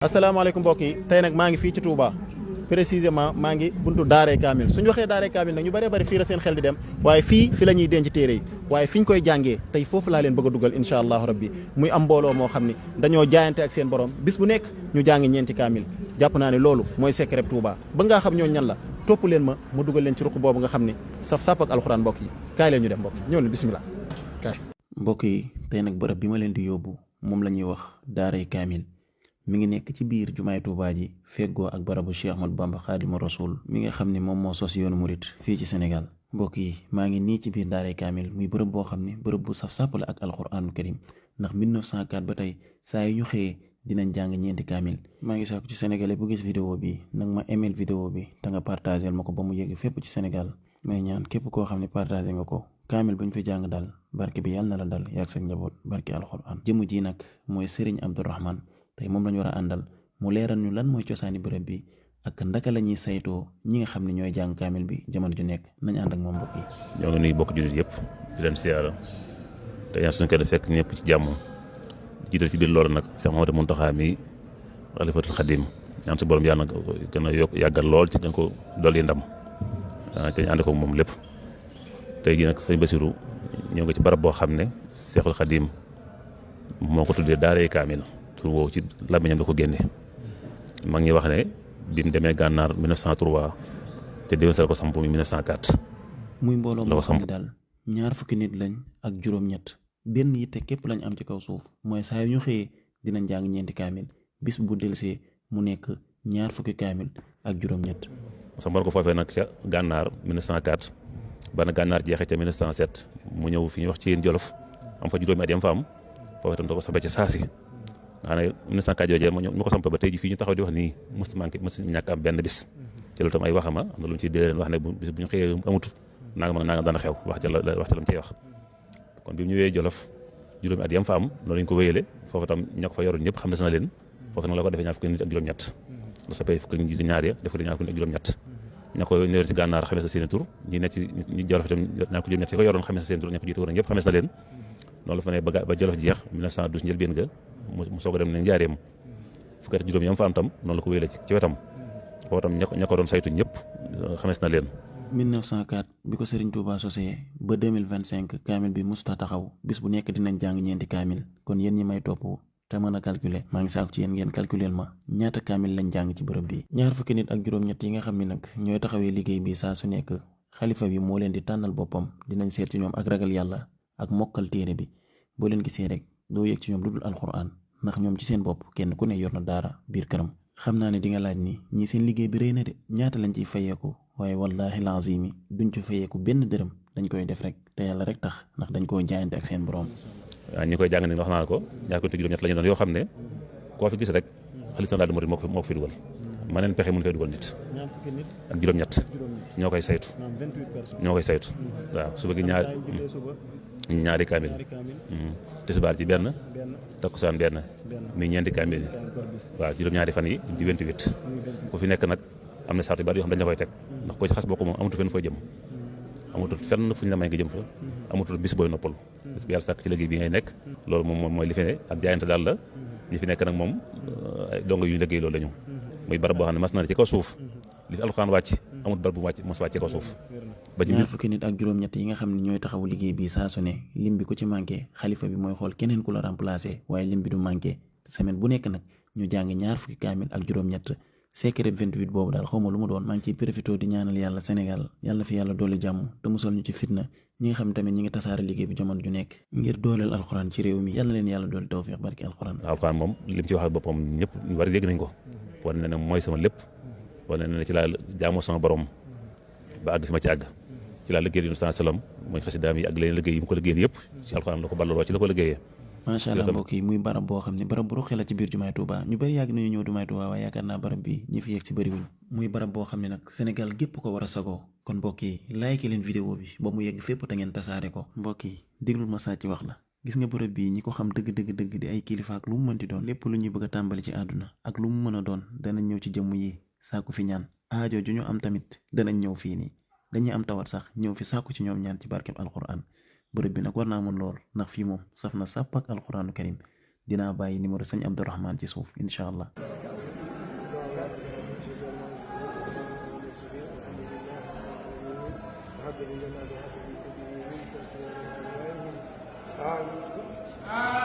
asalaamaaleykum mbokk yi tey nag maa ngi fii ci Touba précisément maa ngi buntu Daaray Kaamil suñu waxee Daaray Kaamil nag ñu bëree bëri fii la seen xel di dem waaye fii fi la ñuy denc téere yi waaye fi ñu koy jàngee tey foofu laa leen bëgg a dugal incha allahu rabbi muy am mbooloo moo xam ni dañoo jaayante ak seen borom bis bu nekk ñu jàngi ñeenti kaamil jàpp naa ne loolu mooy secret Touba ba ngaa xam ñoo ñan la topp leen ma mu dugal leen ci ruq boobu nga xam ni saf sàpp ak alxuraan mbokk yi kaay leen ñu dem mbokk yi ñëw leen bisimilah kaay mbokk yi tey nag bërëb bi ma leen di yóbbu moom la ñuy wax Daaray Kaamil mi ngi nekk ci biir jumaay Tuubaa ji feggoo ak barabu Cheikh Ahmadou Bamba Xaadimu Rasuul mi nga xam ne moom moo sos yoonu murit fii ci Sénégal mbokk yi maa ngi nii ci biir Daaray Kaamil muy bërëb boo xam ne bërëb bu saf sàpp la ak alxuraanul karim ndax 1904 ba tey saa yu ñu xëyee dinañ jàng ñeenti kaamil maa ngi sàkku ci sénégalais bu gis vidéo bi nag ma email vidéo bi te nga partagel ma ko ba mu yegg fépp ci Sénégal may ñaan képp koo xam ne partagé nga ko kaamil bu ñu fi jàng daal barke bi yàlla na la dal yaag sa njaboot barke alxuraan jëmu ji nag mooy Serigne Abdourahmane tey moom lañu war a àndal mu leeral ñu lan mooy cosaani bërëb bi ak ndaka la ñuy saytoo ñi nga xam ne ñooy jàng kaamil bi jamono ju nekk nañ ànd ak moom mbokk yi. ñoo ngi nuyu bokk jullit yëpp di leen siyaara te ñaan suñu ko def fekk ñëpp ci jàmm jiital ci biir loolu nag Cheikh Mouhamadou Mountakha mi xalifatul Xadim ñaan si borom yàlla gën a yàggal lool ci gën ko dolli ndam te ñu ànd ko moom lépp tey jii nag sëñ Bassirou ñoo ngi ci barab boo xam ne Cheikhul Xadim moo ko tuddee Daaray Kaamil tur woowu ci làmmiñam da ko génne mag ñi wax ne bi mu demee gànnaar 1903 te déwén sal ko samp mi 1904. muy mbooloo moo xam ne daal ñaar fukki nit lañ ak juróom-ñett benn yitte képp lañ am ci kaw suuf mooy saa yu ñu xëyee dinañ jàng ñeenti kaamil bis bu delsee mu nekk ñaar fukki kaamil ak juróom-ñett. sax mën ko foofee nag ca gànnaar 1904 ba na gànnaar jeexee ca 1907 mu ñëw fi ñuy wax ci yéen Jolof am fa juróomi at yam fa am foofu itam da ko sampee ci saasi nga xam ne 1904 joojee ñu ko samp ba tey ji fii ñu taxaw di wax nii mos ñàkk am benn bis ci loolu tam ay waxama am na lu mu ci déedéen wax ne bis bu ñu xëyee amut nangam dana xew wax ca la mu cay wax kon bi mu ñëwee Jolof juróomi at yam fa am noonu lañu ko wéyale foofu tam ña ko fa yoroon ñëpp xam ne na leen foofu nag la ko defee ñaar fukki nit ak juróom-ñett la soppee fukki nit ñaar ya def ko ñaar fukki nit ak juróom-ñett ña ko ñëw ci gànnaar xamee sa seen tur ñi nekk ci ñi Jolof itam ñaar ko juróom-ñett yi ko yoroon xamee sa seen tur ña ko jiitu woon ñëpp xamee na leen noonu la fa ne ba Jolof jeex 1912 njëlbéen ga mu soog a dem ne njaareem fukki at juróom yam fa am tam noonu la ko wéyale ci wetam foofu tam ña ko doon saytu ñëpp xamees na leen 1904 bi ko Serigne Touba sosee ba 2025 kaamil bi musta taxaw bis bu nekk dinañ jàng ñeenti kaamil kon yéen ñi may topp te mën a calculer maa ngi saaku ci yéen ngeen calculer ma ñaata kaamil lañ jàng ci bërëb bi ñaar fukki nit ak juróom-ñett yi nga xam ne nag ñooy taxawee liggéey bi saa su nekk xalifa bi moo leen di tànnal boppam dinañ seet ci ñoom ak ragal yàlla ak mokkal téere bi boo leen gisee rek doo yëg ci ñoom lu dul alxuraan ndax ñoom ci seen bopp kenn ku ne yor na daara biir këram xam naa ne di nga laaj ni ñii seen liggéey bi rëy na de ñaata lañ ciy fayeeku waaye wallaahi lazimi duñ ci fayeeku benn dërëm dañ koy def rek te yàlla rek tax ndax dañ koo jaayante ak seen borom. waaw ñi koy jàng ni wax naa ko ñaar ko te juróom-ñett la ñu doon yoo xam ne koo fi gis rek xalifa daal di murid moo ko fi dugal maneen pexe mënu fee dugal nit ak juróom-ñett ñoo koy saytu waaw suba gi ñaari kaamil tisbaar ci benn takkusaan benn muy ñeenti kaamil waaw juróom-ñaari fan yi di 28 ku fi nekk nag am na sart yu bari yoo xam dañ la koy teg ndax koo ci xas bokk moom amatul fenn fooy jëm amatul fenn fu ñu la may nga jëm fa amatul bis booy noppal bis bi yàlla sàkk ci liggéey bi ngay nekk loolu moom mooy li fi ne ak jaayante daal la ñi fi nekk nag moom ay dongo yu ñu liggéey loolu la ñu muy barab boo xam ne mas na ci kaw suuf li fi alxuraan wàcc amul barab bu wàcc mos wàcc ci kaw suuf ba ci ñaar fukki nit ak juróom-ñett yi nga xam ne ñooy taxawu liggéey bi saa su ne lim bi ku ci manqué xalifa bi mooy xool keneen ku la remplacer waaye lim bi du manqué semaine bu nekk nag ñu jàng ñaar fukki kaamil ak juróom-ñett secret 28 boobu daal xawma lu mu doon maa ngi ciy profité di ñaanal yàlla Sénégal yàlla fi yàlla doole jàmm te musal ñu ci fitna ñi nga xam ne tamit ñi ngi tasaare liggéey bi jamono ju nekk ngir dooleel alxuraan ci réew mi yàlla leen yàlla doole tawfiq barki alxuraan moom lim ci wax boppam ñëpp ñu bari dégg nañ ko wane na ne mooy sama lépp wane na ne ci laa jaamoo sama borom ba àgg fi ma ci àgg ci laa liggéey sallallahu alayhi wasallam mooy xasidaam yi ak leneen liggéey yi mu ko liggéey yëpp ci alxuraan la ko ballaloo ci la ko liggéeyee macha allah mbokk yi muy barab boo xam ne barab bu ruqe la ci biir jumaay Tuuba ñu bëri yàgg nañu ñëw jumaay Tuuba waaye yaakaar naa barab bi ñi fi yegg si bëriwuñ muy barab boo xam ne nag Sénégal gépp ko war a sagoo kon mbokk yi like leen vidéo bi ba mu yegg fépp te ngeen tasaare ko mbokk yi déglul ma saa ci wax la gis nga bërëb bii ñi ko xam dëgg di ay kilifa ak lu mu mënti doon lépp lu ñuy bëgg a tàmbali ci àdduna ak lu mu mën a doon danañ ñëw ci jëmm yi sàkku fi ñaan aajo ju ñu am tamit danañ ñëw fii nii dañuy am tawat sax ñëw fi sàkku ci ñoom ñaan ci barkeb alquran bërëb bi nag war naa mën lool ndax fii moom saf na sàpp ak alquranu karim dinaa bàyyi numéro sëñ Abdourahmane ci suuf incha allah آمين.